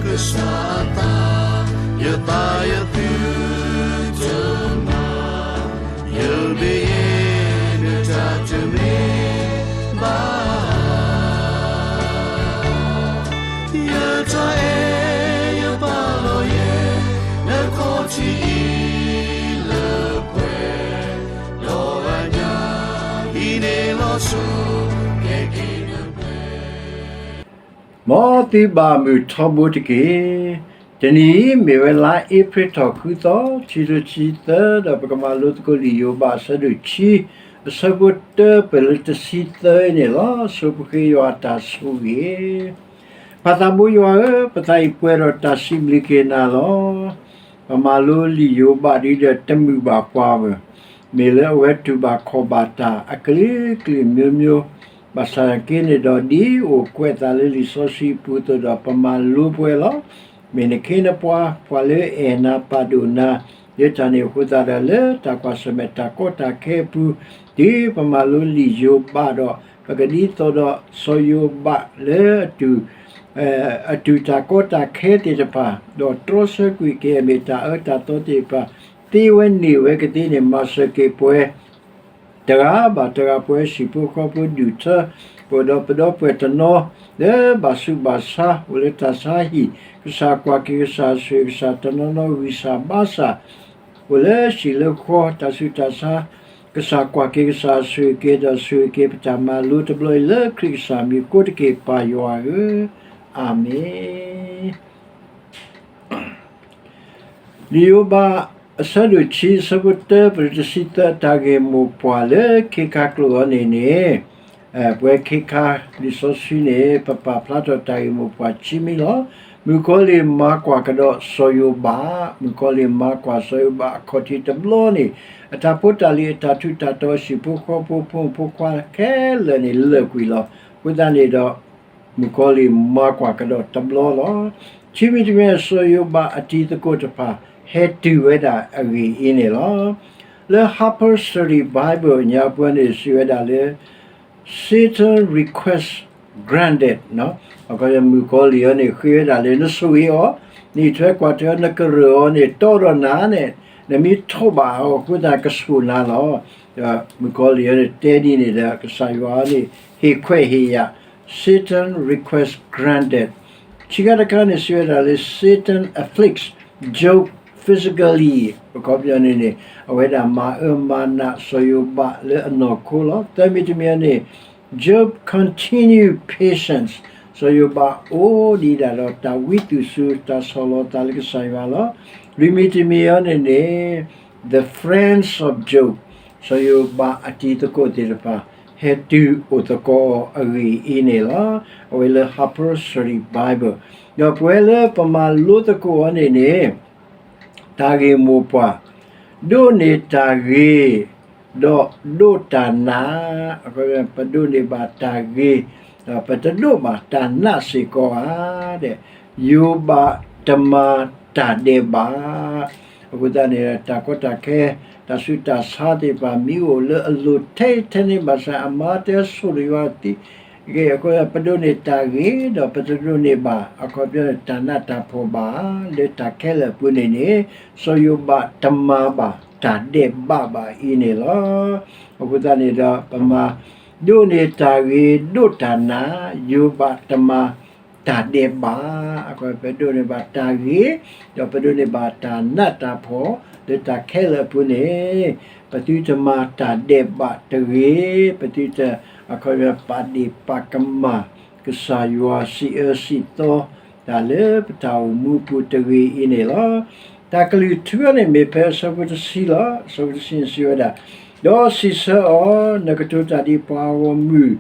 ကစၢ်အသး, ယသးယသုတမၤ, ယမ့ၢ်ယဲ နတၢ်တမ့ၢ်ဘၣ် ယတၢ်အဲၣ်ယပာ်လီၤယဲ နခီၣ်ထံးအံၤလၢပှဲၤ, ဒီးအညၣ်အံၤန့ၣ်လီၤဆီ ကဲက့ၤနပှဲၤ မ်သုဘၣ်မုာ်ထီဘိတက့ၢ်. တနံၤအံၤမ့ၢ်ဝဲလါအ့ဖြ့ၣ်ထီၣ်ဃုသီ, ခံထိဆံသၢ, ဒီးပကမၤလိသကိးလံာ်ယိၤဘးအဆၢဒိၣ်ခံ, အဆၢဖိတၢပှဲၤလၢတဆံသၢအံၤန့ၣ်လီၤ. ဆိပဃ့ယွၤအတၢ်ဆိၣ်ဂ့ၤ ပၢ်သးဘိယွၤဧၢ, ပသးအံၤပှဲၤဒီးတၢ်စံးဘျုးက့ၤနၤလီၤ. ပမၤလိလံာ်ယိၤဘးဒ်ဒီးတမုာ်ဘၣ်ပှၤဘၣ်, မ့ၢ်လၢအဝဲတူၢ်ဘၣ်ခီၣ်ဘၣ်တၢ်အကလုာ်ကလုာ်မျိုးမျိုး, ဘၣ်ဆၣ်က့န့ၣ်ဒီး ဒ်အိၣ်ကွဲးအသးလၢလံာ်စီဆှံအပူၤအသိးဒီး ပမၤလိပှဲၤလီၤ. မ့ၢ်နခ့နပှၤ ပှၤလၢအအဲၣ်နၤပာ်ဒိၣ်နၤ, လၢတၢ်န့ၣ်အဃိသတးဒီး လၢတၢ်ကွၢ်ဆၢၣ်မဲာ်တၢ်ကီတၢ်ခဲအပူၤ, တုၤပမၤလိလံာ်ယိၤဘးဒီး ပကဒ်သိးဒီးစီၤယိၤဘးလၢ အတူၢ်တၢ်ကီတၢ်ခဲသ့ၣ်တဖၣ်, ဒီးတြီဆၢကွံာ်က့ၤအမ့ၢ်တၢ်အၢတၢ်သီသ့ၣ်တဖၣ်, သ့ဝဲန့ၢ်ဝဲကသ့န့ၣ် မၤစၢၤက့ၤပှဲၤ တဂၤဘၣ်တဂၤ ပှၤဟံၣ်ဖိဃီဖိဒူၣ်ထၢ ပှဲၤဒီးပဒီပုၢ်ဝဲၢ်တနီၤ လၢဘၣ်ဆူးဘၣ်ဆါ အိၣ်လၢတၢ်ဆါဟံၣ်, ကစၢ်ကွၢ်က့ၤကစၢ်ဆိၣ်ဂ့ၤကစၢ်တနီၤနီၤ ဂံၢ်စၢ်ဘါစၢ် အိၣ်လၢဟံၣ်လၢဃီ တၢ်ဆူးတၢ်ဆါ, ကစၢ်ကွၢ်က့ၤကစၢ်ဆိၣ်ဂ့ၤက့ၤ ဒီးဆိၣ်ဂ့ၤက့ၤပတၢ်မၤလိတဘျီအံၤ လၢခရံာ်ကစၢ်မံၤအဃိတက့ၢ် ပၢ်ယွၤဧၢ, အၤမ့ၣ်. လံာ်ယိၤဘး အဆၢဒိၣ်ခံ အဆၢဖိတၢပှဲၤတဆံသၢ တၢ်ဂ့ၢ်မိၢ်ပှၢ်လၢခ့ခါကျိာ်အံၤန့ၣ်န့ၣ်, ပဝဲခ့ခါလံာ်စီဆှံန့ၣ် ပပာ်ဖျါထီၣ်တၢ်ဂ့ၢ်မိၢ်ပှၢ်ခံမံၤလီၤ. မုၣ်ကီၤလံၢ်မၤကွၢ်ကဒီးစီၤယိၤဘး, မုၣ်ကီၤလံၢ်မၤကွၢ်စီၤယိၤဘးအခီၣ်ထံးတဘျီန့ၣ်, အတၢ်ဖိတၢ်လံၤ အတၢ်ထူးတၢ်တီၤ ဟံၣ်ဖိဃီဖိဖိမုၣ်ဖိခွါခဲလၢာ်န့ၣ်လၢာ်ကွံာ်လီၤ. အဃိသတးန့ၣ်ဒီး မုၣ်ကီၤလံၢ်မၤကွၢ်ကဒီးတဘျီလီၤ. ခံမံၤတမံၤ စီၤယိၤဘးအတံၤသကိးတဖၣ် ဟဲတုၤဝဲဒၣ်အဂ့ၢ်အံၤန့ၣ်လီၤ. လၢ Harper's Study Bible ညါပှဲၤန့ၣ် စံးဝဲဒၣ်လၢ Satan request granted, မုၣ်ကီၤလံၢ်အံၤန့ၣ် ဃ့ဝဲဒၣ်လၢ နဆိၣ်ဂ့ၤအီၤ, နအံးထွဲကွၢ်ထွဲအီၤ, နကရၢၢ်အီၤန့ၣ် တီဒီးနၤန့ၣ်, နမ့ၢ်ထိးဘၣ်အီၤအဃိသတး ကဆိၣ်နၤလီၤ. ဒီးမုၣ်ကီၤလံၢ်အံၤန့ၣ် တဲဒ်န့ၣ်ဒီး ကစၢ်ယွၤန့ၣ် ဟ့ၣ်ခွဲးဟ့ၣ်ယာ် Satan request granted. ခံခါတခါန့ၣ် စံးဝဲဒၣ်လၢ Satan afflicts Job physically, အခီပညီန့ၣ်န့ၣ် အဝဲဒၣ်မၤအၢမၤနးစီၤယိၤဘးလၢအနီၢ်ခိလီၤ. သၢမံၤတမံၤန့ၣ် Job continue patience, စီၤယိၤဘးအိၣ်ဒံးဒၣ်ဒီးတၢ်ဝံသူၣ်စူၤ တၢ်ဆီၣ်လီၤသးလၢကစၢ်ယွၤလီၤ. လွံၢ်မံၤတမံၤအံၤန့ၣ်န့ၣ် The friends of Job, စီၤယိၤဘးအတံၤသကိးသ့ၣ်တဖၣ် ဟဲတုၤအိၣ်သကိးအဂ့ၢ်အံၤန့ၣ်လီၤ. အဝဲလၢ Harper's Study Bible, ဒီးပဝဲလၢပမၤလိသကိးအီၤန့ၣ်န့ၣ် တၢ်ဂ့ၢ်မိၢ်ပှၢ်, ဒိးန့ၢ်တၢ်ဂ့ၤ, ဒီးဒိးတၢ်နး, ပဒိးန့ၢ်ဘၣ်တၢ်ဂ့ၤ, ဒီးပတဒိးဘၣ်တၢ်နးစ့ၢ်ကီးဧါ, ယိၤဘးတမၤတၢ်ဒဲးဘး အဃိသတးန့ၣ် တၢ်ကီတၢ်ခဲ, တၢ်ဆူးတၢ်ဆါသ့ၣ်တဖၣ် မ့ၢ်အိၣ်လၢအလိၤထဲထဲန့ၣ်ဘၣ်ဆၣ် အမၤတၢ်ဆိၣ်ဂ့ၤယွၤသ့, အဃိ ပဒိးန့ၢ်တၢ်ဂ့ၤ ဒီးပတဒိးန့ၢ်ဘၣ် အခီပညီန့ၣ် တၢ်နးတၢ်ဖှီၣ်ဘၣ် လၢတၢ်ခဲလၢာ်အပူၤန့ၣ်န့ၣ် စီၤယိၤဘးတမၤဘၣ်တၢ်ဒဲးဘးဘၣ်အံၤန့ၣ်လီၤ. အဃိသတးန့ၣ်ဒီး ပမၤဒိးန့ၢ်တၢ်ဂ့ၤ ဒိးတၢ်နး, ယိၤဘးတမၤတၢ်ဒဲးဘး, ပဒိးန့ၢ်ဘၣ်တၢ်ဂ့ၤ, ဒီးပဒိးန့ၢ်ဘၣ်တၢ်နးတၢ်ဖှီၣ် လၢတၢ်ခဲလၢာ်အပူၤန့ၣ် ပသုတမၤတၢ်ဒဲးဘးတဂ့ၤ, ပသုတ အခီပညီ ပာ်ဒ့ၣ်ပာ်ကမၣ် ကစၢ်ယွၤစံးအၢစံးသီ တၢ်လၢပတၢ်အိၣ်မူအပူၤတဂ့ၤအံၤန့ၣ်လီၤ. တၢ်ကလုၢ်ထူန့ၣ် မ့ၢ်ဖဲအဆၢဖိတဆံလီၤ. အဆၢဖိတဆံန့ၣ်စံးဝဲဒၣ်, ဒီးစံးဆၢအီၤ, နကတိၤတၢ်ဒ်ပှၤဂီၢ်မုၢ်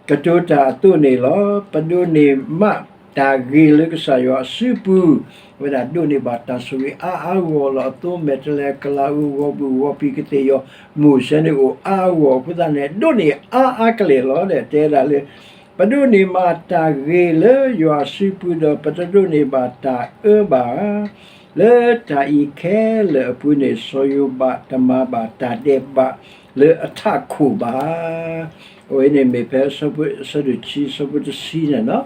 ကတိၤတၢ်အသိးန့ၣ်လီၤ. ပဒိးန့ၢ်မးတၢ်ဂ့ၤလၢကစၢ်ယွၤအစုပူၤ, အဝဲဒၣ်ဒိးန့ၢ်ဘၣ်တၢ်ဆိၣ်ဂ့ၤအါအါဂီၢ်ဂီၢ်လီၤ. အသိမဲာ်တဲးလဲး ကလၤအူ ဂီၤဘုၣ်ဂီၤဖံး ကသ့ၣ်ယီၤ မိၢ်စဲန့ၣ်အိၣ်အါအါဂီၢ်ဂီၢ်အဃိသတးန့ၣ် ဒိးန့ၢ်အါအါကလဲာ်လီၤ. တဲဒၣ်လၢ ပဒိးန့ၢ်မးတၢ်ဂ့ၤလၢယွၤအစုပူၤဒီး ပတဒိးန့ၢ်ဘၣ်တၢ်အၢဘၣ်ဧါ. လၢတၢ်အံၤခဲလၢာ်အပူၤန့ၣ် စီၤယိၤဘးတမၤဘၣ်တၢ်ဒဲးဘးလၢအထးခိၣ်ဘၣ်. အဝဲန့ၣ်မ့ၢ်ဖဲအဆၢဒိၣ်ခံ အဆၢဖိတဆံန့ၣ်လီၤ.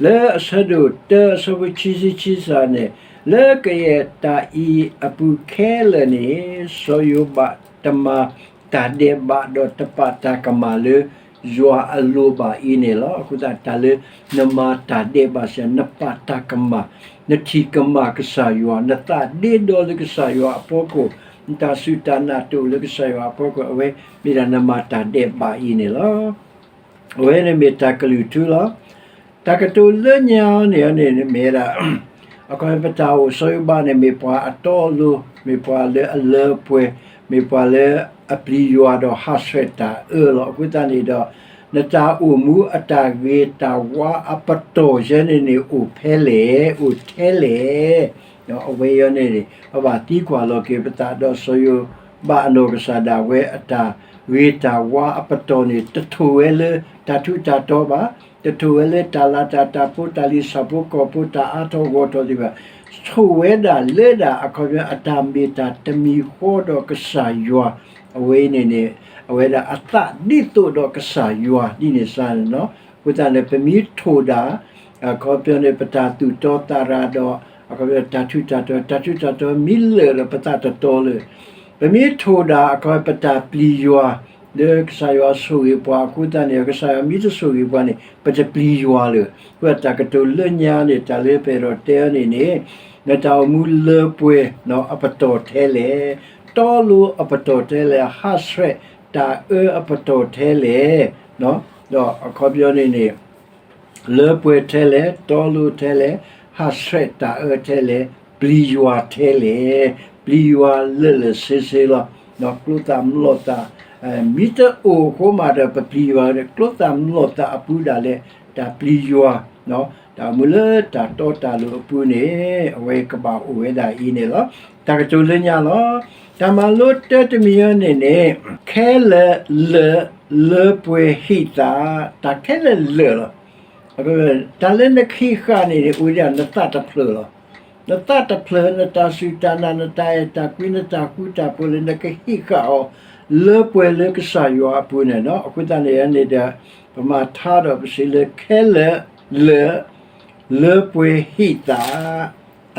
လၢအဆၢဒိၣ်တၢအဆၢဖိခံဆံခံစးန့ၣ်, လၢကယဲၢ်တၢ်အံၤအပူၤခဲလၢာ်န့ၣ်, စီၤယိၤဘးတမၤတၢ်ဒဲးဘးဒီးတပာ်တၢ်ကမၣ်လၢ ယွၤအလိၤဘၣ်အံၤန့ၣ်လီၤ. အဃိသတးတၢ်လၢနမၤတၢ်ဒဲးဘးစ့ၢ် နပာ်တၢ်ကမၣ်, နထံၣ်ကမၣ်ကစၢ်ယွၤ, နသးဒ့ဒီလၢကစၢ်ယွၤအဖီခိၣ်, နတၢ်စူၢ်တၢ်နာ်တအိၣ်လၢကစၢ်ယွၤအဖီခိၣ်, အဝဲမ့ၢ်ဒၣ်နမၤတၢ်ဒဲးဘးအံၤန့ၣ်လီၤ. အဝဲန့ၣ်မ့ၢ်တၢ်ကလုၢ်ထူလီၤ. တၢ်ကတိၤလၢညါန့ၣ်န့ၣ်မ့ၢ်ဝဲဒၣ်, အခီပညီပတၢ်အိၣ် စီၤယိၤဘးန့ၣ် မ့ၢ်ပှၤအတီအလိၤ, မ့ၢ်ပှၤလၢအလၢပှဲၤ, မ့ၢ်ပှၤလၢအပျံၤယွၤဒီးဟးဆှဲးတၢ်အၢလီၤ. အဃိသတးန့ၣ်ဒီး, နတၢ်အိၣ်မူအတၢ်ဂ့ၤတၢ်ဝါအပတီၢ်ယဲန့ၣ်န့ၣ် အိၣ်ဖဲလဲၣ်, အိၣ်ထဲလဲၣ်. အဝဲအံၤန့ၣ် ပဘၣ်သံကွၢ်လီၤက့ၤပသးဒီး စီၤယိၤဘးအနီၢ်ကစၢ်ဒၣ်ဝဲအတၢ်ဂ့ၤတၢ်ဝါအပတီၢ်န့ၣ် တထိၣ်ဝဲလၢတၢ်ထူးတၢ်တီၤဘၣ်, တထိၣ်ဝဲလၢတၢ်လၤတၢ်တၢ်ဖိတၢ်လံၤဆၣ်ဖိကီၢ်ဖိတၢ်အါထီၣ်ဂီၢ်ထီၣ်သ့ၣ်တဖၣ်, ထိၣ်ဝဲဒၣ်လၢဒၣ်အခီပညီအတၢ်မ့ၢ်တၢ်တမံၤဃီဒီးကစၢ်ယွၤ, အဝဲအံၤန့ၣ်န့ၣ် အဝဲဒၣ်အသးဒ်သိးဒီးကစၢ်ယွၤဒ်န့ၣ်စ့ၢ်န့ၣ်လီၤ. အဃိသတးန့ၣ် ပမ့ၢ်ထိၣ်ဒၣ် အခီပညီန့ၣ် ပတၢ်သူၣ်တီသးရၤဒီး အခီပညီတၢ်ထူးတၢ်တီၤ, တၢ်ထူးတၢ်တီၤမ့ၢ်လၢာ်ဒီးပသးတတီလၢၤ, ပမ့ၢ်ထိၣ်ဒၣ်အခီပညီပတၢ်ပျံၤယွၤ, လၢကစၢ်ယွၤဆိၣ်ဂ့ၤပှၤအဃိသတးန့ၣ် ကစၢ်ယွၤမ့ၢ်တဆိၣ်ဂ့ၤပှၤန့ၣ် ပတပျံၤယွၤလၢၤ. အဃိတၢ်ကတိၤလၢညါန့ၣ် တၢ်လၢပအဲၣ်ဒိးတဲအီၤန့ၣ်န့ၣ်, နတၢ်အိၣ်မူလၢပှဲၤအပတီၢ်ထဲလဲၣ်, တီလိၤအပတီၢ်ထဲလဲၣ်, ဟးဆှဲးတၢ်အၢအပတီၢ်ထဲလဲၣ်, ဒီးအခီပညီန့ၣ်န့ၣ် လၢပှဲၤထဲလဲၣ်, တီလိၤထဲလဲၣ်, ဟးဆှဲးတၢ်အၢထဲလဲၣ်, ပျံၤယွၤထဲလဲၣ်, ပျံၤယွၤလၢာ်လၢာ်ဆ့ဆ့လီၤ. ကျိသၣ်မျိာ်သၣ် မ့ၢ်တအိၣ်အဃိမးဒီးပပျံၤယွၤ, ကျိသၣ်မျိာ်သၣ်အပူၤဒၣ်လဲာ် တၢ်ပျံၤယွၤ, တၢ်အိၣ်မူလၢတၢ်တီတၢ်လိၤအပူၤန့ၣ် အဝဲကဘၣ်အိၣ်ဝဲဒၣ်အံၤန့ၣ်လီၤ. တၢ်ကတိၤလၢညါလီၤ. တၢ်မၤလိတၢတမံၤအံၤန့ၣ်န့ၣ်, ခဲလၢာ်လၢာ်လၢပှဲၤဟံၣ်သး, တၢ်ခဲလၢာ်လၢာ်လီၤ. တၢ်လၢနကဟံးဃာ်န့ၣ်န့ၣ် အိၣ်ဒၣ်နသးတဖျၢၣ်လီၤ. နသးတဖျၢၣ်, နတၢ်စူၢ်တၢ်နာ်, နတၢ်အဲၣ်တၢ်ကွံ, နတၢ်ဃူတၢ်ဖိးလၢနကဟံးဃာ်အီၤ လၢပှဲၤလၢကစၢ်ယွၤအပူၤန့ၣ်လီၤ. အဃိသတးန့ၣ်န့ၣ်ဒီး ပမၤထါဒီးပစံးလၢ ခဲလၢာ်လၢာ်လၢပှဲၤဟံၣ်သး,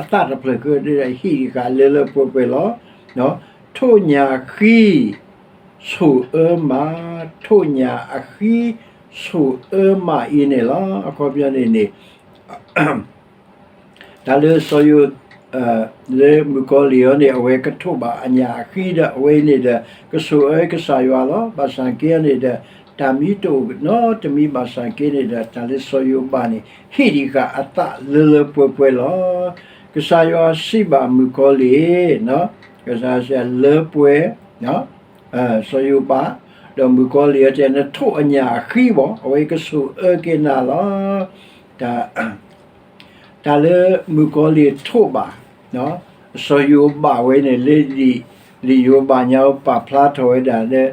အသးတဖျၢၣ်ကဒီးဟံၣ်ဃာ်လၢလၢပှဲၤပှဲၤလီၤ. ထိၣ်ညၣ်ဃံ ဆိၣ်အၢမး, ထိၣ်ညၣ်အဃံ ဆိၣ်အၢမးအံၤန့ၣ်လီၤ. အခီပညီန့ၣ်န့ၣ် တၢ်လၢစီၤယိၤ, လၢမုၣ်ကီၤလံၢ်အံၤန့ၣ် အဝဲကထိၣ်ဘၣ်အညၣ်အဃံဒီး အဝဲအံၤန့ၣ်ဒီး ကဆိၣ်အၢကစၢ်ယွၤလီၤ. ဘၣ်ဆၣ်က့န့ၣ်ဒီး တၢ်မ့ၢ်တအိၣ်နီတမံၤဘၣ်ဆၣ်က့န့ၣ်ဒီး တၢ်လၢစီၤယိၤဘးန့ၣ် ဟံၣ်ဒံးဃာ်အသးလၢလၢပှဲၤပှဲၤလီၤ. ကစၢ်ယွၤစံးဘၣ်မုၣ်ကီၤလံၢ်, ကစၢ်ယွၤလၢပှဲၤ စီၤယိၤဘး, ဒီးမုၣ်ကီၤလံၢ်အံၤတဲ နထိၣ်အညၣ်အဃံဘၣ်, အဝဲကဆိၣ်အၢက့ၤနၤလီၤ. တၢ်, တၢ်လၢမုၣ်ကီၤလံၢ်ထိၣ်ဘၣ် စီၤယိၤဘးဝဲန့ၣ် လၢလံာ်ယိၤဘးညါပာ်ဖျါထီၣ်ဝဲဒၣ်လၢ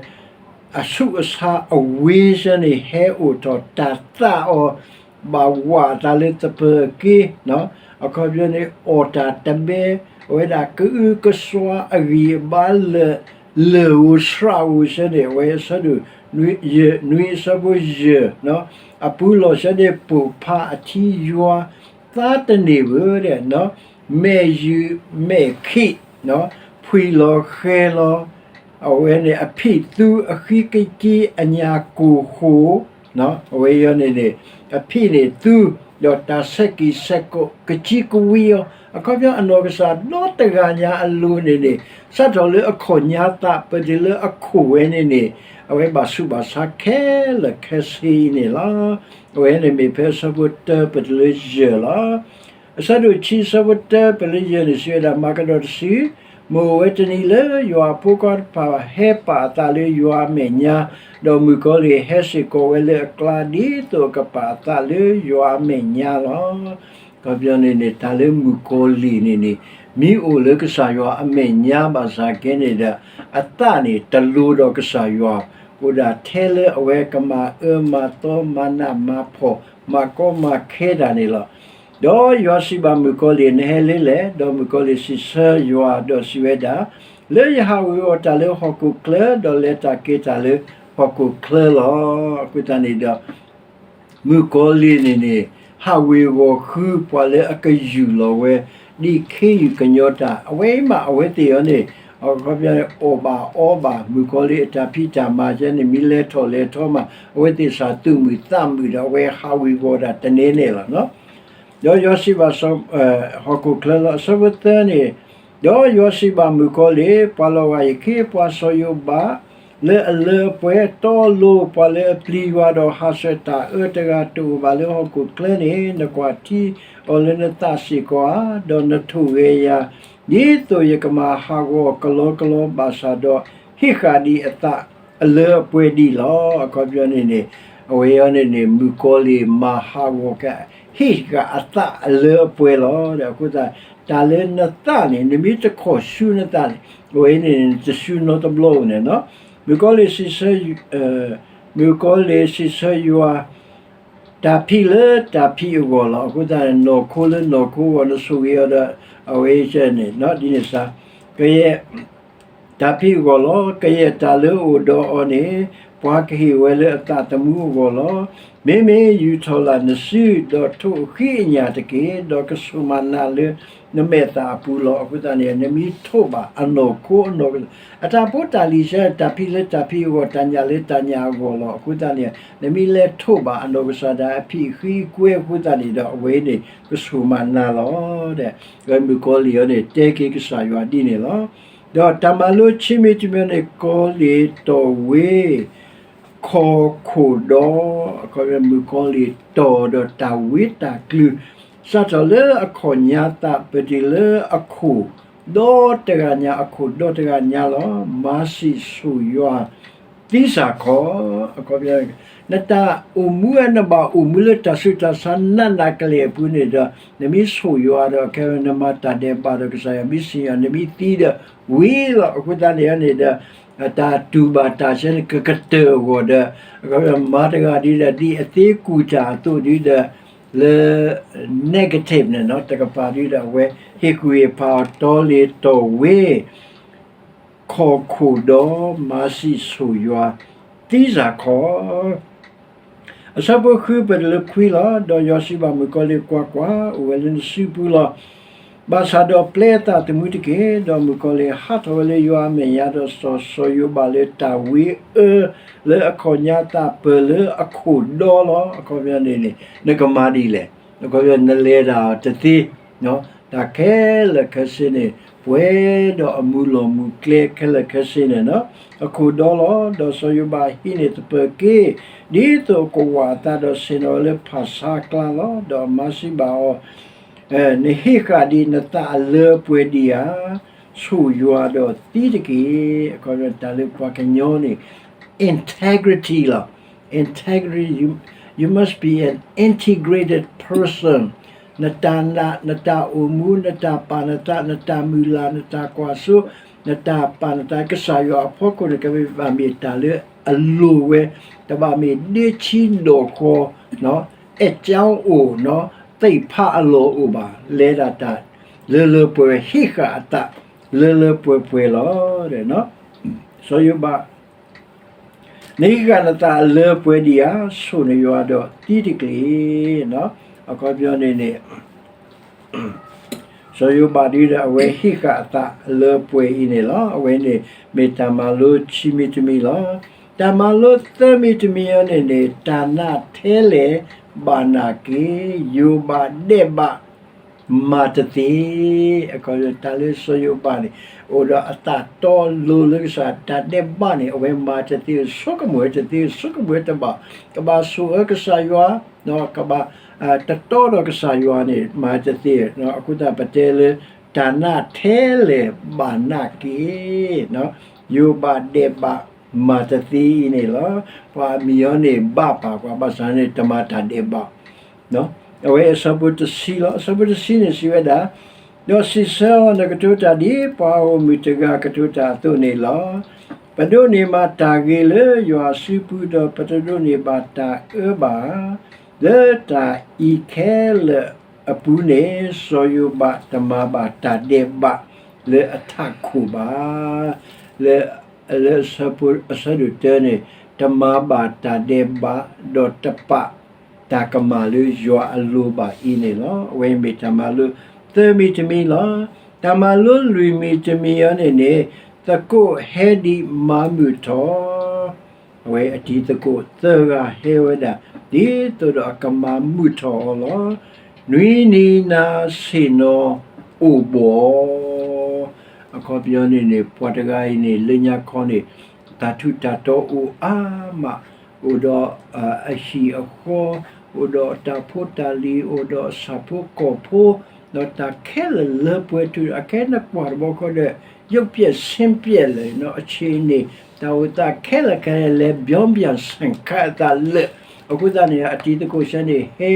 အဆူးအဆါအဝ့ၢ်စ့ၢ်န့ၣ် ဟဲအိၣ်ထီၣ်တၢ်သးအီၤ, ဘၣ်ဝးအသးလၢသပၢၤက့, အခီပညီန့ၣ် အီၣ်တၢ်တဘဲ, အဝဲဒၣ်ကအုကစွါအဂံၢ်အဘါလၢာ်, လၢာ်ဧိၤဆှးဧိၤစ့ၢ်န့ၣ် အဝဲအဆၢဒိၣ် နွံအဆၢဖိယဲၢ်, အပူၤလီၢ်စ့ၢ်န့ၣ် ပိာ်ဖးအထံယွၤ, သါတန့ၢ်ဘၣ်ဒီး မဲာ်ယုာ်မဲာ်ခံး, ဖှံလီၤဃဲၤလီၤ, အဝဲန့ၣ်အဖံးသူအဃံကက့အညၣ်ကိၢ်ဃိၣ်, အဝဲအံၤန့ၣ်န့ၣ် အဖံးန့ၣ်သူ, ဒီးတၢ်ဆဲးကံၢ်ဆဲးကိးကကံကဝံအီၤ, အခီပညီအနီၢ်ကစၢ်ဒီတဂၤညါအလိၤန့ၣ်န့ၣ် စးထီၣ်လၢအခီၣ်ညါသး ပတုၤလၢအခိၣ်ဝဲန့ၣ်န့ၣ် အဝဲဘၣ်ဆူးဘၣ်ဆါခဲလၢာ်ခဲဆ့အံၤန့ၣ်လီၤ. အဝဲန့ၣ်မ့ၢ်ဖဲအဆၢဖိတၢပတုၤလၢယဲၢ်လီၤ. အဆၢဒိၣ်ခံအဆၢဖိတၢပတုၤလၢယဲၢ်န့ၣ် စံးဝဲဒၣ် မၤကဒီးတစု, မ့ၢ်အိၣ်ဝဲတနံၤလၢယွၤအဖိခွါတဖၣ်ဟဲပာ်အသးလၢယွၤအမဲာ်ညါ, ဒီးမုၣ်ကီၤလံၢ်ဟဲစ့ၢ်ကီးဝဲလၢအကျါဒ်သိးအကပာ်အသးလၢယွၤအမဲာ်ညါလီၤ. အခီပညီန့ၣ်န့ၣ် တၢ်လၢမုၣ်ကီၤလံၢ်န့ၣ်န့ၣ် မ့ၢ်အိၣ်လၢကစၢ်ယွၤအမဲာ်ညါဘၣ်ဆၣ်က့န့ၣ်ဒီး အသးန့ၣ်တလိၤဒီးကစၢ်ယွၤ, အိၣ်ဒၣ်ထဲလၢအဝဲကမၤအၢမၤသီမၤနးမၤဖှီၣ် မၤကီမၤခဲတၢ်န့ၣ်လီၤ. ဒီးယွၤစံးဘၣ်မုၣ်ကီၤလံၢ်, နဟဲလၢလဲၣ်. ဒီးမုၣ်ကီၤလံၢ်စံးဆၢယွၤဒီးစံးဝဲဒၣ်, လၢယဟးဝ့ၤဝီၤတၢ်လၢဟီၣ်ခိၣ်ချၢ, ဒီးလဲၤတၢ်က့ၤတၢ်လၢဟီၣ်ခိၣ်ချၢလီၤ. အဃိသတးန့ၣ်ဒီး မုၣ်ကီၤလံၢ်န့ၣ်န့ၣ် ဟးဝ့ၤဝီၤဃုပှၤလၢအကယူၢ်လီၤဝဲ ဒ်ခ့ယုၢ်ကညီတၢ် အဝဲမး အဝဲသ့ၣ်အံၤန့ၣ် အခီပညီန့ၣ် အီၣ်ဘၣ်အီဘၣ် မုၣ်ကီၤလံၢ်အတၢ်ဖံးတၢ်မၤကဲန့ၣ် မ့ၢ်လဲၤထီၣ်လဲၤထီမး အဝဲသ့ၣ်စးသူၣ်မုာ်သးမုာ်ဒီး အဝဲဟးဝ့ၤဝီၤဒၣ်တန့ၢ်န့ၣ်လီၤ. ဒီးယွၤစံးဘၣ် ဟီၣ်ခိၣ်ချၢလီၤ. အဆၢဖိသၢန့ၣ်, ဒီးယွၤစံးဘၣ်မုၣ်ကီၤလံၢ်, ပှၤလီၤဂာ်ယခ့ ပှၤစီၤယိၤဘး လၢအလၢအပှဲၤ တီလိၤ ပှၤလၢအပျံၤယွၤဒီးဟးဆှဲးတၢ်အၢတဂၤ တအိၣ်ဘၣ်လၢဟီၣ်ခိၣ်ချၢန့ၣ် နကွၢ်ထံအီၤလၢနသးစ့ၢ်ကီးဧါ. ဒီးနထိၣ်ဂဲၤယၤ ဒ်သိးယကမၤဟးဂီၤကလီကလီ ဘၣ်ဆၣ်ဒီး ဟ့ၣ်ဃာ်ဒံးအသးအလၢအပှဲၤဒံးလီၤ. အခီပညီန့ၣ်န့ၣ် အဝဲအံၤန့ၣ်န့ၣ် မုၣ်ကီၤလံၢ်မၤဟးဂီၤက ဟ့ၣ်ဃာ်အသးအလၢအပှဲၤလီၤ. အဃိသတး တၢ်လၢနသးန့ၣ် နမ့ၢ်တခီၣ်ဆူနသးန့ၣ် အဝဲအံၤန့ၣ် နတဆူနီတဘျီဧိၤန့ၣ်လီၤ. မုၣ်ကီၤလံၢ်စံးဆၢ မုၣ်ကီၤလံၢ်စံးဆၢယွၤ တၢ်ဖံးလၢတၢ်ဖံးအဂီၢ်လီၤ. အဃိသတးန့ၣ် နီၢ်ခိလၢနီၢ်ခိအဂီၢ် နဆိၣ်ဂ့ၤအီၤဒီး အဝဲအံၤန့ၣ် ဒ်န့ၣ်စါ ကယဲၢ် တၢ်ဖံးအဂီၢ်လီၤ. ကယဲၢ်တၢ်လၢအအိၣ်ဒီးအီၤန့ၣ် ပှၤကဟ့ၣ်ဝဲလၢအသးသမူအဂီၢ်လီၤ. မ့မ့ၢ်ယူာ်ထီၣ်လၢ်နစု ဒီးထိၣ်အဃံအညၣ်တက့ၢ်. ဒီးကဆူၣ်မၤနၤလၢနမဲာ်သၣ်အပူၤလီၤ. အဃိသတးန့ၣ် နမ့ၢ်ထိၣ်ဘၣ်အနီၢ်ခိအနီၢ်ကစၢ် အတၢ်ဖိတၢ်လံၤဆၢ တၢ်ဖံးလၢတၢ်ဖံးအဂီၢ် တၢ်ညၣ်လၢတၢ်ညၣ်အဂီၢ်လီၤ. အဃိသတးန့ၣ် နမ့ၢ်လဲၤထိၣ်ဘၣ်အနီၢ်ကစၢ်ဒၣ်အဖံးအဃံအကွဲအဃိသတးန့ၣ်ဒီး အဝဲန့ၣ် ကဆူၣ်မၤနၤလီၤ. ဒီးမုၣ်ကီၤလံၢ်အံၤန့ၣ် တဲက့ၤကစၢ်ယွၤဒ်န့ၣ်လီၤ. ဒီးတၢ်မၤလိဆံးမံၤတမံၤန့ၣ် ကီၤလ့ၤတီၢ်ဝ့ ခီၣ်ခိၣ်ဒီ, အခီပညီ မုၣ်ကီၤလံၢ်တီၢ်ဒီးတၢ်ဝ့တၢ်ကျုၤ စးထီၣ်လၢအခီၣ်ညါသး ပတုၤလၢအခိၣ်ဒီတဂၤညါ အခိၣ်ဒီတဂၤညါလီၤ. မၤစံးဆိၣ်ယွၤ သံစၢ်ခီ, အခီပညီ နတၢ်အိၣ်မူအနဘၣ်အိၣ်မူလၢတၢ်ဆူးတၢ်ဆါနးနးကလဲာ်အပူၤန့ၣ်ဒီး နမ့ၢ်ဆိၣ်ယွၤဒီး ခဲအံၤနမၤတၢ်ဒဲးဘးဒီးကစၢ်ယွၤ မ့ၢ်စံၣ်ညီၣ် နမ့ၢ်သံဒီးဝံၤလီၤ. အဃိသတးန့ၣ်န့ၣ်ဒီး တၢ်တူၢ်ဘၣ်တၢ်ဆၢန့ၣ် ကကတၢၢ်အဂီၢ်ဒီး အခီပညီ မၤတဂၤဒ်ဒီး ဒ်အသ့ကူၣ်တၢ်အသိးဒ်ဒီး လၢ negative န့ၣ်နီၤ တကပၤဒ်ဒီး အဝဲဟ့ၣ်ကူၣ်ဟ့ၣ်ဖးအီၤ တီၤလ့ၤတီၢ်ဝ့ ခီၣ်ခိၣ်ဒီ မၤစံးဆိၣ်ယွၤ သံစၢ်ခီ. အဆၢဖိဃုပတုၤလၢခွံလီၤ. ဒီးယွၤစံးဘၣ်မုၣ်ကီၤလံၢ်, ကွၢ်ကွၢ်, အိၣ်ဝဲလၢနစုပူၤလီၤ. ဘၣ်ဆၣ်ဒီးပျဲအသးသမူတက့ၢ်. ဒီးမုၣ်ကီၤလံၢ်ဟးထီၣ်ဝဲလၢယွၤအမဲာ်ညါ ဒီးစီၤစီၤယိၤဘးလၢတၢ်ဝ့အၢ လၢအခီၣ်ညါသးပၢၢ်လၢအခိၣ်ဒီလီၤ. အခီပညီန့ၣ်န့ၣ် နကမၤဒ်လဲၣ်. အခီပညီ နလဲၤဒၣ်တသ့ တၢ်ခဲလၢာ်ခဲဆ့န့ၣ် ပှဲၤဒီးအမုၢ်လီၢ်မုၢ်ကျဲခဲလၢာ်ခဲဆ့န့ၣ်လီၤ. အခိၣ်ဒီလီၤ. ဒီးစီၤယိၤဘးဟံးန့ၢ်သပၢၤက့ ဒ်သိးအကဝၢ်အသးဒီးဆ့ၣ်နီၤဝဲလၢဖၣ်ဆါအကျါလီၤ. ဒီးမၤစံးဘၣ်အီၤ, နဟ့ၣ်ဃာ်ဒံးနသးအလၢအပှဲၤဒံးဧါ. ဆိၣ်ယွၤဒီးသံတက့ၢ်. အခီပညီ တၢ်လၢပှၤကညီန့ၣ် integrity လီၤ. Integrity, you, you must be an integrated person. နတၢ်နာ်, နတၢ်အိၣ်မူ, နတၢ်ပာ်နသး, နတၢ်မုၢ်လၢ်, နတၢ်ကွၢ်စိ, နတၢ်ပာ်နသး ကစၢ်ယွၤအဖီခိၣ်န့ၣ် ကဘၣ်မ့ၢ်တၢ်လၢအလိၤဝဲ, တဘၣ်မ့ၢ်ဒ့ဆံဒီၣ်ဃီ, အဲၣ်ကၠီအိၣ်, သ့ၣ်ဖးအလီၢ်အိၣ်ဘၣ်, လဲၤဒၣ်တၢ်လၢလၢပှဲၤပှဲၤ ဟ့ၣ်ဃာ်အသးလၢလၢပှဲၤပှဲၤလီၤ. စီၤယိၤဘး နဟ့ၣ်ဃာ်နသးအလၢပှဲၤဒံးဧါ. ဆိၣ်နယွၤဒီးသံတက့ၢ်. အခီပညီန့ၣ်န့ၣ် စီၤယိၤဘးဒ်ဒီး အဝဲဟ့ၣ်ဃာ်အသးအလၢပှဲၤအံၤန့ၣ်လီၤ. အဝဲန့ၣ်မ့ၢ်တၢ်မၤလိဆံမံၤတမံၤလီၤ. တၢ်မၤလိသၢမံၤတမံၤအံၤန့ၣ်န့ၣ် တၢ်နာ်ထဲလဲၣ်ဘၣ်နာ်က့ၤ, ယိၤဘးဒဲးဘး မၤတသ့. အခီပညီ တၢ်လၢစီၤယိၤဘးန့ၣ် အိၣ်ဒီးအသးတီလိၤလၢကစၢ် တၢ်ဒဲးဘးန့ၣ် အဝဲမၤတသ့, ဆိကမိၣ်တသ့, ဆိကမိၣ်တဘၣ်, ကဘၣ်ဆိၣ်အၢကစၢ်ယွၤ, ကဘၣ် တတီဒီးကစၢ်ယွၤန့ၣ် မၤတသ့. အဃိသတး ပတဲလၢ တၢ်နာ်ထဲလဲၣ်ဘၣ်နာ်က့ၤ ယိၤဘးဒဲးဘးမၤတသ့အံၤန့ၣ်လီၤ. ပှၤအမံၤအီၤန့ၣ် ဘၣ်ပာ်ကွၢ် ဘၣ်ဆၣ်န့ၣ် တမၤတၢ်ဒဲးဘး အဝဲအဆၢဖိတဆံလီၤ. အဆၢဖိတဆံန့ၣ်စံးဝဲဒၣ်, ဒီးစံးဆၢအီၤ, နကတိၤတၢ်ဒ်ပှၤဂီၢ်မုၢ်တဂၤကတိၤတၢ်အသိးန့ၣ်လီၤ. ပဒိးန့ၢ်ဘၣ်တၢ်ဂ့ၤလၢယွၤအစုပူၤ, ဒီးပတဒိးန့ၢ်ဘၣ်တၢ်အၢဘၣ်ဧါ. လၢတၢ်အံၤခဲလၢာ်အပူၤန့ၣ် စီၤယိၤဘးတမၤဘၣ်တၢ်ဒဲးဘးလၢအထးခိၣ်ဘၣ်. လၢ လၢအဆၢဒိၣ်တၢန့ၣ် တမၤဘၣ်တၢ်ဒဲးဘး ဒီးတပာ် တၢ်ကမၣ်လၢယွၤအလိၤဘၣ်အံၤန့ၣ်လီၤ. အဝဲမ့ၢ်တၢ်မၤလိသၢမံၤတမံၤလီၤ. တၢ်မၤလိလွံၢ်မံၤတမံၤအံၤန့ၣ်န့ၣ်, သကိးဟဲဒံးမၤမုာ်ထီၣ်, အဝဲအတံၤသကိးသၢဂၤဟဲဝဲဒၣ် ဒ်သိးဒီးအကမၤမုာ်ထီၣ်အီၤလီၤ. နွံနံၤနၤဆ့ၣ်နီၤအိၣ်ဘှီၣ် အခီပညီန့ၣ်န့ၣ် ပှၤတဂၤအံၤန့ၣ် လၢညါခီန့ၣ် တၢ်ထူးတၢ်တီၤအိၣ်အါမး, အိၣ်ဒီးအဟံၣ်အဃီ, အိၣ်ဒီးတၢ်ဖိတၢ်လံၤ, အိၣ်ဒီးဆၣ်ဖိကီၢ်ဖိ, ဒီးတၢ်ခဲလၢာ်လၢပှဲၤထူ, အခဲနကွၢ်တဘျီဃီဒီး ရုပ်ပျက်ဆင်းပျက်လၢ အဆ့ၣ်န့ၣ် တၢ်အိၣ်သးခဲလၢာ်ခဲလၢာ်လဲၤ ပြောင်းပြန်ဆင်ခါအသးလၢာ်, အဃိသတးန့ၣ် အတံၤသကိးဆၢန့ၣ် ဟဲ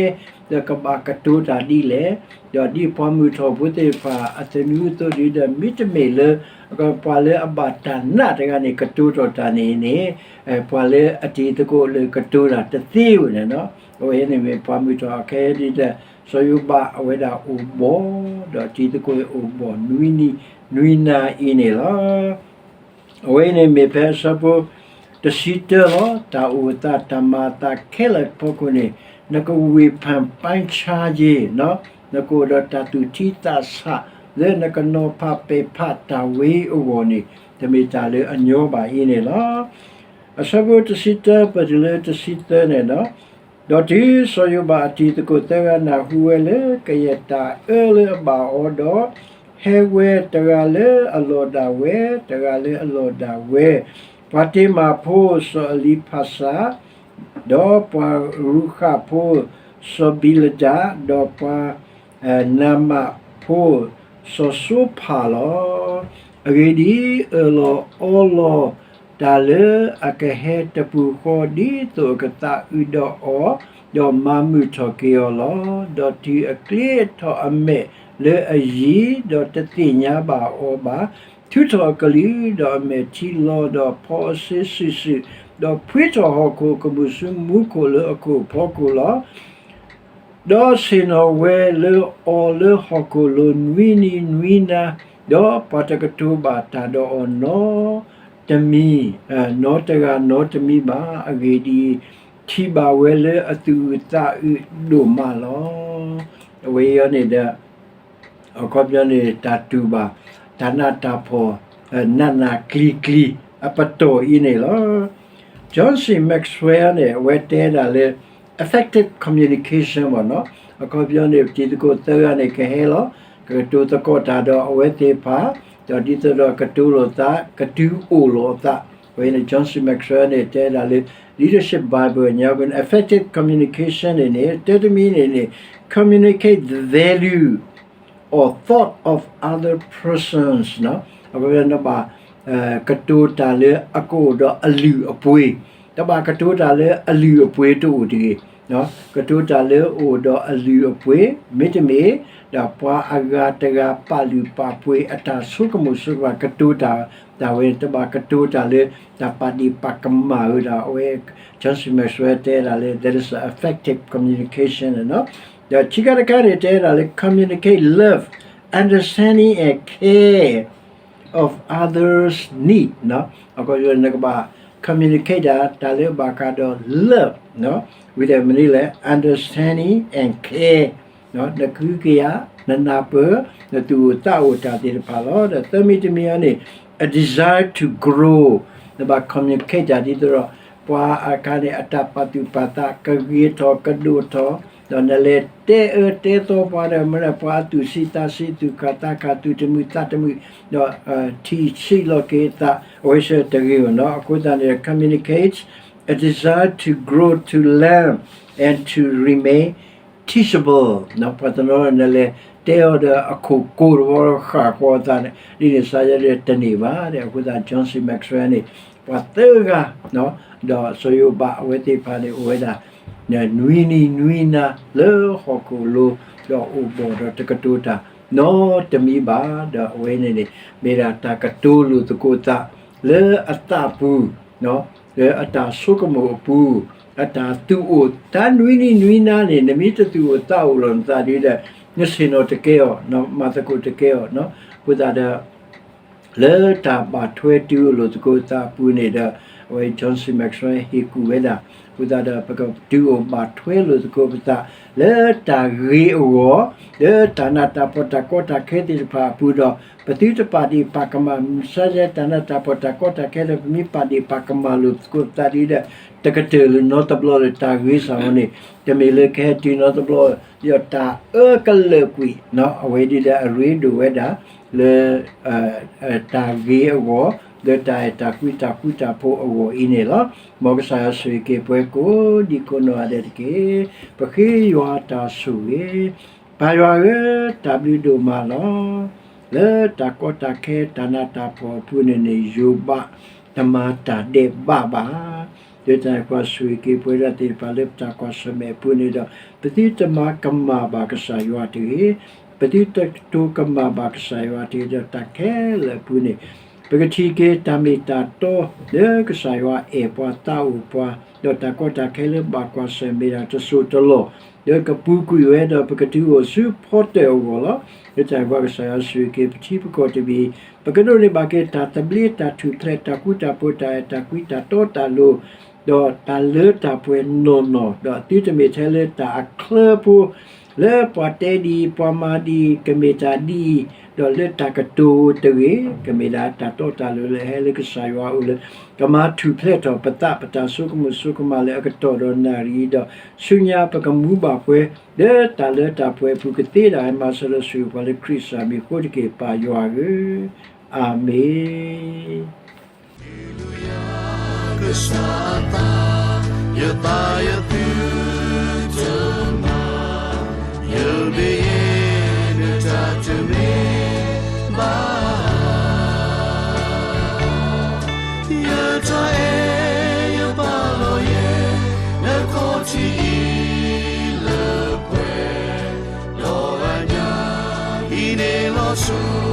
ဒီးကဘၣ်ကတိၤတၢ်ဒ်လဲၣ်, ဒီးဒ်ပှၤမုၢ်ထီၣ်ဖိသ့ၣ်တဖၣ်အသနူအသိးဒ်ဒီး မ့တမ့ၢ်လၢ ပှၤလၢအဘၣ်တၢ်နာ်တဂၤန့ၣ် ကတိၤထီၣ်တၢ်န့ၣ်န့ၣ်, ပှၤလၢအတံၤသကိးလၢကတိၤတၢ်တသ့ဝဲန့ၣ်, အဝဲန့ၣ်မ့ၢ်ပှၤမုၢ်ထီၣ်အခဲဒ်ဒီး စီၤယိၤဘးအဝဲဒၣ်အိၣ်ဘှီၣ်, ဒီးတံၤသကိးအိၣ်ဘှီၣ်နွံနံၤနွံနၤအံၤန့ၣ်လီၤ. အဝဲအံၤန့ၣ်မ့ၢ်ဖဲအဆၢဖိတဆံတၢလီၤ. တၢ်အိၣ်သးတၢ်မၤအသးခဲလၢာ်အဖီခိၣ်န့ၣ် နကဝ့ၢ်ဖၣ်ပၢဆါယ့ၤ, နကအိၣ်ဒီးတၢ်သူၣ်ထံသးဆး လၢနကနီၤဖးပဲာ်ဖးတၢ်ဝဲအဂီၢ်န့ၣ် တမ့ၢ်တၢ်လၢအညီဘၣ်အံၤန့ၣ်လီၤ. အဆၢဖိတဆံတၢပတုၤလၢတဆံသၢန့ၣ်, ဒီးတုၤစီၤယိၤဘးအတံၤသကိးသၢဂၤနၢ်ဟူဝဲလၢကယဲၢ်တၢ်အၢလၢအဘၣ်အီၤဒီး, ဟဲဝဲတဂၤလၢအလီၢ်ဒၣ်ဝဲ, တဂၤလၢအလီၢ်ဒၣ်ဝဲ, ပှၤတ့မၤဖိစီၤအလံဖးစၤ, ဒီးပှၤရူဃးဖိစီၤဘံလဒၤ, ဒီးပှၤ နၤမးဖိစီၤစိဖးလီၤ. အဂ့ၢ်ဒ်အံၤ, အၢၣ်လီၤအီလီၤတၢ်လၢအကဟဲတပူၤဃီ ဒ်သိးအကသးအုးဒီးအီၤ, ဒီးမၤမုာ်ထီၣ်က့ၤအီၤလီၤ. ဒီးတုၤအကျ့ထီၣ်အမဲာ်လၢအယံၤ, ဒီးတသ့ၣ်ညါဘၣ်အီၤဘၣ်, ထုးထီၣ်အကလုၢ်, ဒီးအမဲာ်ထံလီၤ, ဒီးဖီအီၤစ့စုာ်စုာ်, ဒီးဖှ့ထီၣ်ဟီၣ်ခိၣ်ကမူၣ်ဆူမူခိၣ်လၢအခိၣ်အဖီခိၣ်လီၤ. ဒီးဆ့ၣ်နီၤဝဲလၢအီၤလၢဟီၣ်ခိၣ်လိၤနွံနံၤနွံနၤ, ဒီးပှၤတကတိၤဘၣ်တၢ်ဒီးအီၤနီတမံၤ, နီတဂၤနီတမံၤဘၣ်. အဂ့ၢ်ဒ်အံၤ, ထံၣ်ဘၣ်ဝဲလၢအသူၣ်အုးသးအုးဒိၣ်မးလီၤ. အဝဲအံၤန့ၣ်ဒီး အခီပညီန့ၣ် တၢ်တူၢ်ဘၣ် တၢ်နးတၢ်ဖှီၣ် နးနးကျံၤကျံၤ အပတီၢ်အံၤန့ၣ်လီၤ. John C Maxwell န့ၣ် အဝဲတဲဒၣ်လၢ effective communication ဘၣ်နီၤ. အခီပညီန့ၣ် ပတံၤသကိးသၢဂၤန့ၣ် ကဟဲလီၤ ကကတိၤသကိးတၢ်ဒီးအဝဲသ့ၣ်တဖၣ်, ဒီးဒ်သိးဒီးကတိၤလိာ်သး ကတုၤအိၣ်လိာ်အသး, အဝဲန့ၣ် John C Maxwell န့ၣ် တဲဒၣ်လၢ Leadership Bible ညါက့ effective communication န့ၣ်န့ၣ် တၢ်တမံၤန့ၣ်န့ၣ် communicate the value or thought of other persons နီၤ. အဝဲနဘၣ် ကတိၤတၢ်လၢအကအိၣ်ဒီးအလုၢ်အပှ့ၤ, တဘၣ်ကတိၤတၢ်လၢအလုၢ်အပှ့ၤတအိၣ်တဂ့ၤ, ကတိၤတၢ်လၢအအိၣ်ဒီးအလုၢ်အပှ့ၤ မ့တမ့ၢ် ဒီးပှၤအဂၤတဂၤပာ်လုၢ်ပာ်ပှ့ၤအတၢ်ဆိကမိၣ်ဆိကမး ကတိၤတၢ် တၢ်ဝဲ တဘၣ်ကတိၤတၢ်လၢ တၢ်ပာ်ဒ့ၣ်ပာ်ကမၣ်ဝဲဒၣ် အဝဲ John C Maxwell တဲဒၣ်လၢ that is effective communication နီၤ. ဒီးခံခါတခါန့ၣ် တဲဒၣ်လၢ communicate love, understanding and care of others' need နီၤ. အခီပညီ နကဘၣ် communicate တၢ် တၢ်လၢဘၣ်ဃးဒီး love နီၤ, ဝံၤဒီးမနုၤလဲၣ် understanding and care နကဟုကယာ်, နနၢ်ပၢၢ်, နသူၣ်အိၣ်သးအိၣ်တၢ်သ့ၣ်တဖၣ်လီၤ. ဒီးသၢမံၤတမံၤအံၤန့ၣ် a desire to grow နဘၣ် communicate တၢ်ဒ်သိးဒီး ပှၤအခါန့ၣ် အတၢ်ပာ်သူၣ်ပာ်သး ကဂ့ၤထီၣ်ကဒိၣ်ထီၣ်, ဒီးနလဲၤတဲအၢတဲသီပှၤဒီး မ့ၢ်ပှၤအသူၣ်ဆံးသးဆံး သူၣ်ခးသးခး သူၣ်တမုာ်သးတမုာ်, ဒီးထံၣ်ဆံးလီၤက့ၤသး အဝဲဆၢတဂ့ၤဘၣ်နီၤ. အဃိသတးန့ၣ် communicate a desire to grow, to learn and to remain teachable နီၤ. ပှၤတနီၤန့ၣ် နလဲၤတဲအီၤဒီးအခိၣ်ကိၤတဝီဒီးဃၣ်ဃီအသးန့ၣ် ဒ်န့ၣ်စါယဲဒီးတန့ၢ်ဘၣ်ဒီး အဃိသတး John C Maxwell န့ၣ် ပှၤသၢဂၤ ဒီးစီၤယိၤဘးအဝဲသ့ၣ်တဖၣ်န့ၣ် အိၣ်ဝဲဒၣ် နွံနံၤနွံနၤလၢဟီၣ်ခိၣ်လိၤ ဒီးအိၣ်ဘှီၣ်ဒီးတကတိၤတၢ်နီတမံၤဘၣ်. ဒီးအဝဲန့ၣ်န့ၣ် မ့ၢ်ဒၣ်တၢ်ကတိၤလိာ်သကိးသး လၢအသးပူၤ လၢအတၢ်ဆိကမိၣ်အပူၤ အတၢ်သူၣ်အိၣ် တၢ်နွံနံၤနွံနၤန့ၣ် နမ့ၢ်တသူၣ်အိၣ်သးအိၣ်လီၤနသးဒ်ဒီး နဆ့ၣ်နီၤတကဲအီၤ နမၤသကိးတကဲအီၤနီၤ. အဃိသတးဒီး လၢတၢ်ဘၣ်ထွဲတုၤအိၣ်လိာ်သကိးသးအပူၤန့ၣ်ဒီး အဝဲ John C Maxwell ဟ့ၣ်ကူၣ်ဝဲဒၣ်, အဃိသတးဒီး ပကတုၤအိၣ်ဘၣ်ထွဲလိာ်သကိးပသး လၢတၢ်ဂ့ၤအဂီၢ်, လၢတၢ်နးတၢ်ဖှီၣ်တၢ်ကီတၢ်ခဲသ့ၣ်တဖၣ်အပူၤဒီး ပသုတပာ်ဒ့ၣ်ပာ်ကမၣ် မုၢ်ဆါဆဲးတၢ်နးတၢ်ဖှီၣ်တၢ်ကီတၢ်ခဲဒီး ပမ့ၢ်ပာ်ဒ့ၣ်ပာ်ကမၣ်လိာ်သကိးပသးဒ်ဒီး တကတၢၢ်လၢၤနီတဘျီလၢၤ တၢ်ဂ့ၤစ့ၢ်ကီးန့ၣ်, တမ့ၢ်လၢကဟဲတုၤနီတဘျီ, ဒီးတၢ်အၢကလၢာ်ကွံာ်, အဝဲဒ်ဒီးအရ့ဒိၣ်ဝဲဒၣ် လၢ တၢ်ဂ့ၤအဂီၢ်, လၢတၢ်အဲၣ်တၢ်ကွံတၢ်ဃူတၢ်ဖိးအဂီၢ်အံၤန့ၣ်လီၤ. မ်ကစၢ်ယွၤဆိၣ်ဂ့ၤက့ၤပှၤကိးဒံကိးနီၢ်ဂၤဒဲးတက့ၢ်. ပဃ့ယွၤတၢ်ဆိၣ်ဂ့ၤ, ပၢ်ယွၤဧၢ, တၢ်ဘျုးဒိၣ်မးလီၤ. လၢတၢ်ကီတၢ်ခဲတၢ်နးတၢ်ဖှီၣ်အပူၤန့ၣ်န့ၣ် ယိၤဘးတမၤတၢ်ဒဲးဘးဘၣ်. လၢတၢ်န့ၣ်အဃိ ဆိၣ်ဂ့ၤက့ၤပဝဲဒၣ်သ့ၣ်တဖၣ် လၢပတၢ်ကွၢ်ဆၢၣ်မဲာ်အပူၤန့ၣ်ဒီး ပသုတမၤကမၣ်ဘၣ်ကစၢ်ယွၤတဂ့ၤ, ပသုတတိၤကမၣ်ဘၣ်ကစၢ်ယွၤတဂ့ၤဒီး တၢ်ခဲလၢာ်အပူၤန့ၣ် ပကထံၣ်က့ၤတၢ်မ့ၢ်တၢ်တီ လၢကစၢ်ယွၤအဲၣ်ပှၤသးအိၣ်ပှၤ, ဒီးတၢ်ကီတၢ်ခဲလၢဘၣ်ကွၢ်ဆၢၣ်မဲာ်တၢ်တစိၢ်တလီၢ်, ဒီးကပူၤကွံာ်ဝဲဒီး ပကတုၤအိၣ်ဆူဖီတၢၣ်အဂီၢ်လီၤ. လၢတၢ်န့ၣ်အဃိ ကစၢ်ယွၤဆိၣ်ဂ့ၤက့ၤ ပထံပကီၢ်တဘ့ၣ်, ပကဒိးန့ၢ်ဘၣ်က့ၤ တၢ်သဘျ့တၢ်ထူၣ်ဖျဲး တၢ်ဃူတၢ်ဖိး တၢ်အဲၣ်တၢ်ကွံ တၢ်တီတၢ်လိၤ ဒီးတၢ်လၢတၢ်ပှဲၤနီၢ်နီၢ်, ဒီးသုတမ့ၢ်ထဲလၢတၢ်အချၢဖိ, လၢပှၤတဲဒ်အံၤ ပှၤမၤဒ်အံၤ ကမ့ၢ်တၢ်ဒ်အံၤ, ဒီးလၢတၢ်ကတိၤတဂ့ၤ, ကမ့ၢ်ဒၣ်တၢ်တီတၢ်လိၤလၢအဟဲလၢကစၢ်ယွၤအအိၣ်လၢ ကမၤထူၣ်ဖျဲးထီၣ်ပသး ပတၢ်ဆိကမိၣ်ဆိကမးလၢအကတီၢ်ဒီးနၣ်ရံၣ်အံၤဒီး ဆူညါပကမူဘၣ်ပှဲၤ လၢတၢ်လၢတၢ်ပှဲၤအပူၤ ကသ့ဒၣ်ဝဲ မၤစၢၤဒီးဆိၣ်ဂ့ၤပှၤလၢခရံာ်စၢ်မံၤအဃိတက့ၢ် ပၢ်ယွၤဧၢ, အၤမ့ၣ်. ကစၢ်အသး, ယသးယသုတမၤ, ယမ့ၢ်ယဲ နတၢ်တမ့ၢ်ဘၣ်, ယတၢ်အဲၣ်ယပာ်လီၤယဲ နခီၣ်ထံးအံၤလၢပှဲၤ, ဒီးအညၣ်အံၤန့ၣ်လီၤဆီ